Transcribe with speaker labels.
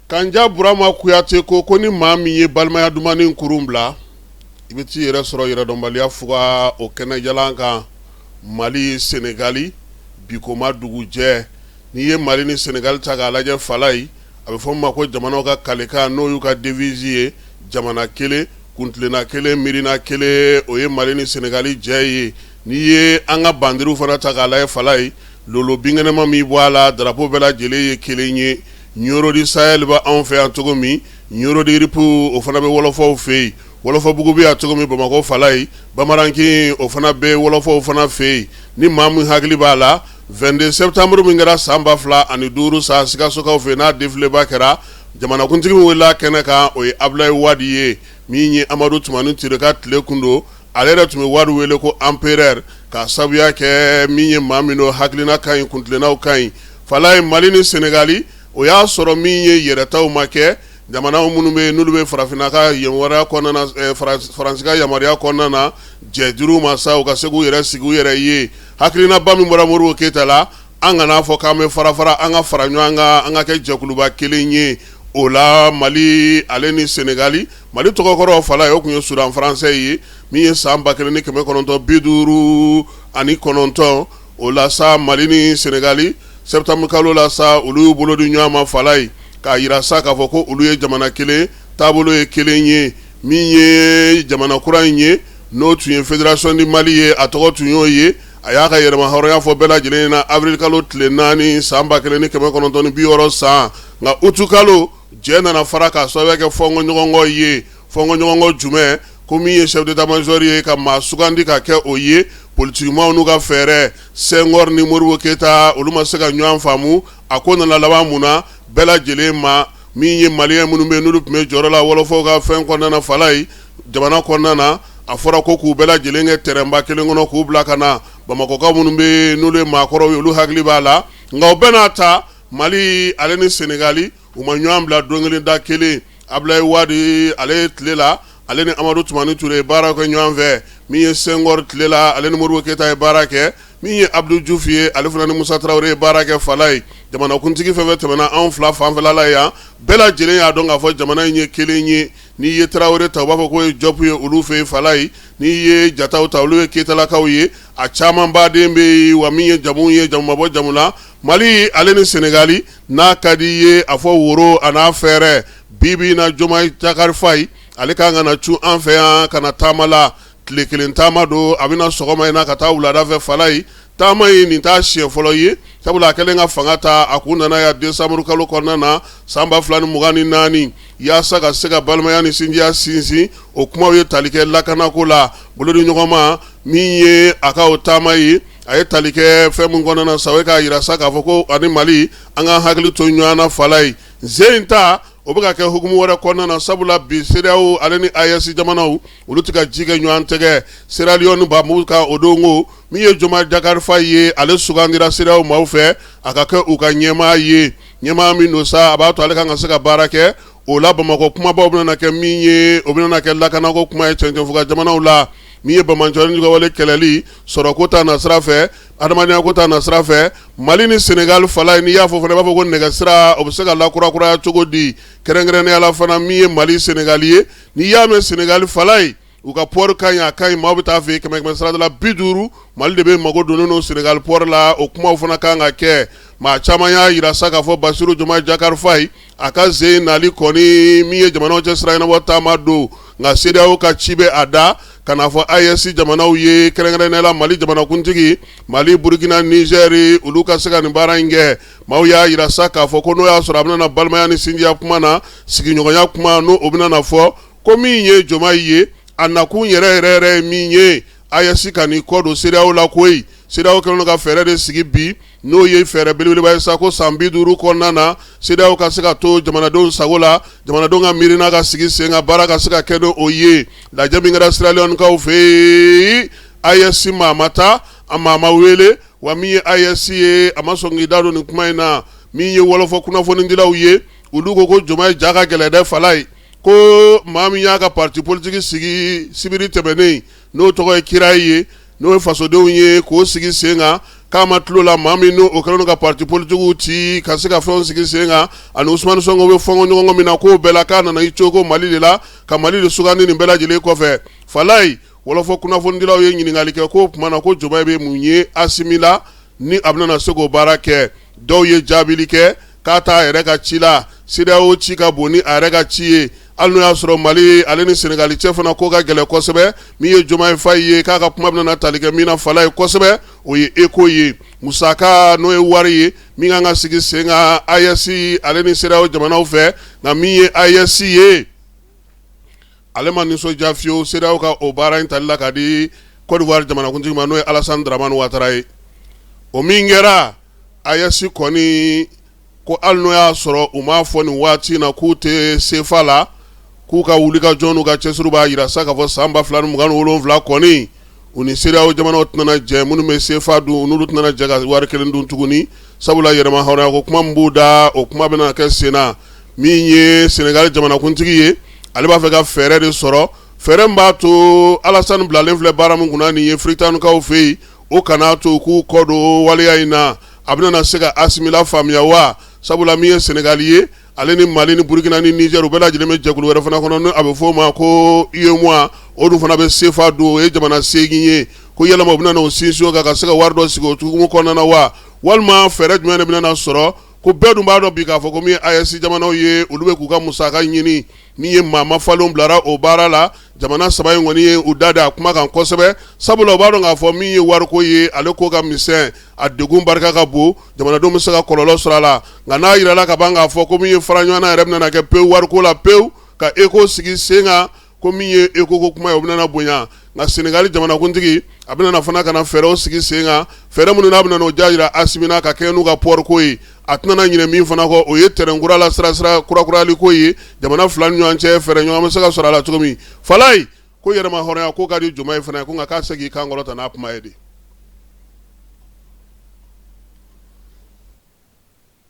Speaker 1: Kanja Burama Kuyate ko ni maa min ye balimaya dumannin kurun bila, i bɛ t'i yɛrɛ sɔrɔ yɛrɛdɔnbaliya fuga o kɛnɛjalan kan. Mali Senegali bi ko ma dugujɛ. N'i ye Mali ni Senegali ta k'a lajɛ Falayi, a bɛ fɔ min ma ko jamanaw ka kalekan, n'o y'u ka devise ye, jamana kelen, kuntilenna kelen, miirina kelen, o ye Mali ni Senegali jɛ ye. N'i ye an ka bandiriw fana ta k'a lajɛ Falayi, lolo binkɛnɛma min bɔ a la, drapeau bɛɛ lajɛlen ye kelen ye. Ɲɔrɔ du Sahel bɛ anw fɛ yan cogo min, Ɲɔrɔ du Rip o fana bɛ wɔlɔfɔw fɛ yen. Wɔlɔfɔbugu bɛ yan cogo min Bamakɔ Falayi, Bamarankin o fana bɛ wɔlɔfɔw fana fɛ yen. Ni maa min hakili b'a la, 22 septembre min kɛra san 2005 san Sikasokaw fɛ yen, n'a défilé ba kɛra, jamanakuntigi min welela kɛnɛ kan, o ye Abulayi Wadi ye. Min ye Amadu Tumani Ture ka tile kun don, ale yɛrɛ tun bɛ Wadi wele ko empereur k'a sabuya kɛ min ye maa min don, hakilina ka ɲi, kuntilennaw ka ɲi. Falayi, Mali ni Senegali, o y'a sɔrɔ min ye yɛrɛtaw ma kɛ, jamanaw minnu bɛ yen n'olu bɛ farafinna ka yamaruya kɔnɔna na, Faransi ka yamaruya kɔnɔna na, jɛ dir'u ma sa u ka se k'u yɛrɛ sigi u yɛrɛ ye. Hakilinaba min bɔra Modibo Keyita la, an kan'a fɔ k'an bɛ fara fara, an ka fara ɲɔgɔn kan, an ka kɛ jɛkuluba kelen ye. O la Mali ale ni Senegali, Mali tɔgɔkɔrɔ Falayi, o tun ye Soudan français ye, min ye san 1959. O la sa, Mali ni Senegali, septembre kalo la sa, olu y'u bolo di ɲɔgɔn ma Falayi, k'a jira sa k'a fɔ ko olu ye jamana kelen, taabolo ye kelen ye. Min ye jamana kura in ye, n'o tun ye Fédération du Mali ye, a tɔgɔ tun y'o ye. A y'a ka yɛrɛmahɔrɔnya fɔ bɛɛ lajɛlen na avril kalo tile 4 san 1960 san. Nka août kalo, jɛ nana fara k'a sababu kɛ fɔnkɔɲɔgɔnkɔ ye. Fɔnkɔɲɔgɔnkɔ jumɛn? Ko min ye chef d'état-major ye, ka maa sugandi ka kɛ o ye, politikimaw n'u ka fɛɛrɛ, Senghor ni Modibo Keyita, olu ma se ka ɲɔgɔn faamu. A ko nana laban mun na? Bɛɛ lajɛlen ma min ye malien minnu bɛ yen, n'olu tun bɛ jɔyɔrɔ la wɔlɔfɔw ka fɛn kɔnɔna na Falayi, jamana kɔnɔna na, a fɔra ko k'u bɛɛ lajɛlen kɛ tɛrɛnba kelen kɔnɔ k'u bila ka na. Bamakɔkaw minnu bɛ yen, n'olu ye maakɔrɔw ye, olu hakili b'a la. Nka o bɛɛ n'a ta, Mali ale ni Senegali, u ma ɲɔgɔn bila don kelen da kelen. Abulayi Wadi ale tile la, ale ni Amadu Tumani Ture ye baara kɛ ɲɔgɔn fɛ. Min ye Senghor tile la, ale ni Modibo Keyita ye baara kɛ. Min ye Abdou Diouf ye, ale fana ni Musa Tarawele ye baara kɛ Falayi. Jamanakuntigi fɛn fɛn tɛmɛna anw fila fanfɛla la yan, bɛɛ lajɛlen y'a dɔn k'a fɔ jamana in ye kelen ye. N'i ye Tarawele ta, u b'a fɔ k'o ye Jɔpu ye olu fɛ yen Falayi. N'i ye Jataw ta, olu ye Keyitalakaw ye. A caman baden bɛ yen wa. Min ye jamu ye, jamu ma bɔ jamu la. Mali ale ni Senegali, n'a ka di i ye a fɔ woro a n'a fɛɛrɛ. Bi bi in na, Diomaye Diakhar Faye, ale kan ka na cun an fɛ yan ka na taama la. Tile kelen taama don, a bɛna sɔgɔma in na ka taa wulada fɛ Falayi. Taama in, nin t'a siɲɛ fɔlɔ ye, sabula a kɛlen ka fanga ta, a kun nana yan décembre kalo kɔnɔna na san 2024, yaasa ka se ka balimaya ni sinjiya sinsin. O kumaw ye tali kɛ lakanako la, bolodi ɲɔgɔnma. Min ye a ka o taama ye, a ye tali kɛ fɛn min kɔnɔna na sa, o ye k'a jira sa k'a fɔ ko ani Mali, an ka hakili to ɲɔgɔn na Falayi. Sen in ta, o bɛ ka kɛ hukumu wɛrɛ kɔnɔna na, sabula bi CEDEAO ale ni AES jamanaw, olu tɛ ka ji kɛ ɲɔgɔn tɛgɛ. Sierra Leone ba kan o don ko min ye Diomaye Diakhar Faye ye, ale sugandira CEDEAO maaw fɛ a ka kɛ u ka ɲɛmaa ye. Ɲɛmaa min don sa, a b'a to ale kan ka se ka baara kɛ. O la, Bamakɔ kumabaw bɛna kɛ min ye, o bɛna kɛ lakanako kuma ye cɛncɛnfuga jamanaw la. Min ye banbaanciwale kɛlɛli, sɔrɔko ta nasira fɛ, adamadenya ko ta nasira fɛ, Mali ni Senegali Falayi, n'i y'a fɔ fana, i b'a fɔ ko nɛgɛsira, o bɛ se ka lakurakuraya cogo di? Kɛrɛnkɛrɛnnenya la fana, min ye Mali Senegali ye, n'i y'a mɛn Senegali Falayi, u ka port ka ɲi, a ka ɲi, maaw bɛ taa fɛ yen kɛmɛ kɛmɛ sarada la 50, Mali de bɛ mago donnen don Senegali port la. O kumaw fana kan ka kɛ. Maa caman y'a jira sa k'a fɔ Basiru Diomaye Diakhar Faye, a ka sen nali kɔni, min ye jamanaw cɛ sira ɲɛnabɔ taama don, nka CEDEAO ka ci bɛ a da ka n'a fɔ AES jamanaw ye, kɛrɛnkɛrɛnnenya la Mali jamanakuntigi, Mali, Burukina, Nizɛri, olu ka se ka nin baara in kɛ. Maaw y'a jira sa k'a fɔ ko n'o y'a sɔrɔ a bɛna balimaya ni sinjiya kuma na, sigiɲɔgɔnya kuma, n'o o bɛna fɔ ko min ye Diomaye ye, a nakun yɛrɛ yɛrɛ yɛrɛ ye min ye, AES ka n'i kɔ don CEDEAO la koyi. CEDEAO kɛlen don ka fɛɛrɛ de sigi bi, n'o ye fɛɛrɛ belebeleba ye sa, ko san 50 kɔnɔna na, CEDEAO ka se ka to jamanadenw sago la, jamanadenw ka miirina ka sigi sen kan, baara ka se ka kɛ o ye. Lajɛ min kɛra Sierra Leone-kaw fɛ yen, AES maa ma taa, a maa ma wele wa. Min ye AES ye, a ma sɔn k'i da don nin kuma in na. Min ye wɔlɔfɔ kunnafonidilaw ye, olu ko ko Diomaye ja ka gɛlɛn dɛ Falayi, ko maa min y'a ka parti politique sigi sibiri tɛmɛnen, n'o tɔgɔ ye Kirayi ye, n'o ye fasodenw ye k'o sigi sen kan. K'a ma tulo la maa min n'o kɛlen don ka parti politigiw ci ka se ka fɛnw sigi sen kan ani Usumani Sonko bɛ fɔnkɔ ɲɔgɔn kɔ min na, k'o bɛɛ la k'a nana i cogo Mali de la ka Mali de sugandi nin bɛɛ lajɛlen kɔfɛ. Falayi, wɔlɔfɔ kunnafonidilaw ye ɲininkali kɛ k'o tuma na ko Jomayi bɛ mun ye Asimi la ni a bɛna se k'o baara kɛ? Dɔw ye jaabili kɛ k'a t'a yɛrɛ ka ci la, CEDEAO ci ka bon ni a yɛrɛ ka ci ye, hali n'o y'a sɔrɔ Mali ale ni Senegali cɛ fana ko ka gɛlɛn kosɛbɛ. Min ye Jomayi Fayi ye, k'a ka kuma bɛna tali kɛ min na Falayi kosɛbɛ, o ye ECO ye, musaka n'o ye wari ye min kan ka sigi sen kan AES ale ni CEDEAO jamanaw fɛ. Nka min ye AES ye, ale ma nisɔndiya fiyewu CEDEAO ka o baara in tali la ka di Côte d'Ivoire jamanakuntigi ma, n'o ye Alassane Dramane Ouattara ye. O min kɛra AES kɔni ko hali n'o y'a sɔrɔ u m'a fɔ nin waati in na k'u tɛ CFA la, k'u ka wulikajɔ n'u ka cɛsiri b'a jira sa k'a fɔ san 2027 kɔni, u ni CEDEAO jamanaw tɛna jɛ minnu bɛ CFA dun, n'olu tɛna jɛ ka wari kelen dun tuguni, sabula yɛrɛmahɔrɔnya ko kuma min b'u da, o kuma bɛna kɛ sen na. Min ye Senegali jamanakuntigi ye, ale b'a fɛ ka fɛɛrɛ de sɔrɔ, fɛɛrɛ min b'a to Alassane bilalen filɛ baara min kunna nin ye Firitanikaw fɛ yen, o kana to k'u kɔ don waleya in na. A bɛna se ka Asimi lafaamuya wa? Sabula min ye Senegali ye, ale ni Mali ni Burukina ni Niger, u bɛɛ lajɛlen bɛ jɛkulu wɛrɛ fana kɔnɔ, a bɛ fɔ o ma ko UEMOA, o dun fana bɛ CFA dun, o ye jamana 8 ye. Ko yalama u bɛna o sinsin o kan ka se ka wari dɔ sigi o hukumu kɔnɔna na wa, walima fɛɛrɛ jumɛn de bɛna sɔrɔ? Ko bɛɛ dun b'a dɔn bi k'a fɔ ko min ye AES jamanaw ye, olu bɛ k'u ka musaka ɲini. Min ye maa mafalenw bilara o baara la, jamana saba in kɔni ye u da da a kuma kan kosɛbɛ, sabula u b'a dɔn k'a fɔ min ye wariko ye, ale ko ka misɛn, a degun barika ka bon, jamanadenw bɛ se ka kɔlɔlɔ sɔrɔ a la. Nka n'a jirala ka ban k'a fɔ ko min ye fara ɲɔgɔn yɛrɛ bɛna kɛ pewu wariko la pewu ka ECO sigi sen kan, ko min ye ECO ko kuma ye, o bɛna bonya. Nka Senegali jamanakuntigi, a bɛna fana ka na fɛɛrɛw sigi sen kan, fɛɛrɛ minnu n'a bɛna o ja jira Asimi na ka kɛ n'u ka port ko ye. A tɛna ɲinɛ min fana kɔ, o ye tɛrɛn kura la sira kurakurayali ko ye jamana fila ni ɲɔgɔn cɛ, fɛɛrɛ ɲɔgɔn bɛ se ka sɔrɔ a la cogo min. Falayi ko yɛrɛmahɔrɔnya ko ka di Jomayi fana ye, ko nka k'a se k'i kan kɔrɔta n'a kuma ye de.